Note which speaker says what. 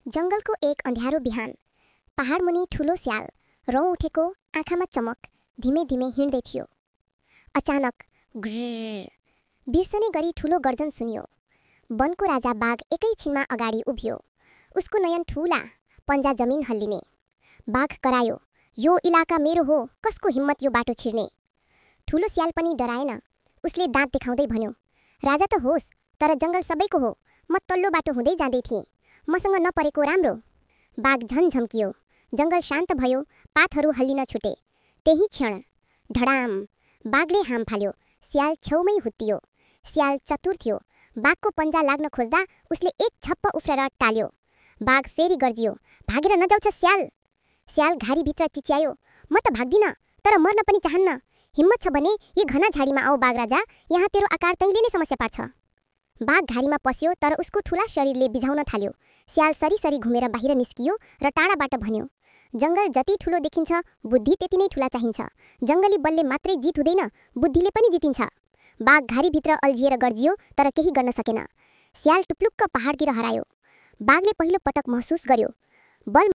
Speaker 1: जंगलको एक अँध्यारो बिहान पहाडमुनि ठुलो स्याल रौँ उठेको आँखामा चमक धीमे धीमे हिँड्दै थियो। अचानक ग्रर बिर्सने गरी ठुलो गर्जन सुनियो। वनको राजा बाघ एकैछिनमा अगाडि उभियो। उसको नयन ठुला, पन्जा जमिन हल्लिने। बाघ करायो, यो इलाका मेरो हो, कसको हिम्मत यो बाटो छिर्ने। ठुलो स्याल पनि डराएन। उसले दाँत देखाउँदै भन्यो, राजा त होस्, तर जंगल सबैको हो। म तल्लो बाटो हुँदै जाँदै थिएँ, मसँग नपरेको राम्रो। बाघ झन झम्कियो। जंगल शान्त भयो, पातहरू हल्लिन छुटे। त्यही क्षण ढडाम बाघले हाम फाल्यो। स्याल छेउमै हुत्तियो। स्याल चतुर थियो। बाघको पन्जा लाग्न खोज्दा उसले एक झप्प उफ्रेर टाल्यो। बाघ फेरि गर्जियो, भागेर नजाऊ छ स्याल। स्याल घारीभित्र चिच्यायो, म त भाग्दिन, तर मर्न पनि चाहन्न। हिम्मत छ भने यी घना झाडीमा आऊ बाघ राजा, यहाँ तेरो आकार तैँले नै समस्या पार्छ। बाघ घारीमा पस्यो, तर उसको ठुला शरीरले बिझाउन थाल्यो। स्याल सरी घुमेर बाहिर निस्कियो र टाढाबाट भन्यो, जंगल जति ठुलो देखिन्छ, बुद्धि त्यति नै ठुला चाहिन्छ। जंगली बलले मात्रै जित हुँदैन, बुद्धिले पनि जितिन्छ। बाघ घारीभित्र अल्झिएर गर्जियो, तर केही गर्न सकेन। स्याल टुप्लुक्क पहाडतिर हरायो। बाघले पहिलो पटक महसुस गर्यो, बल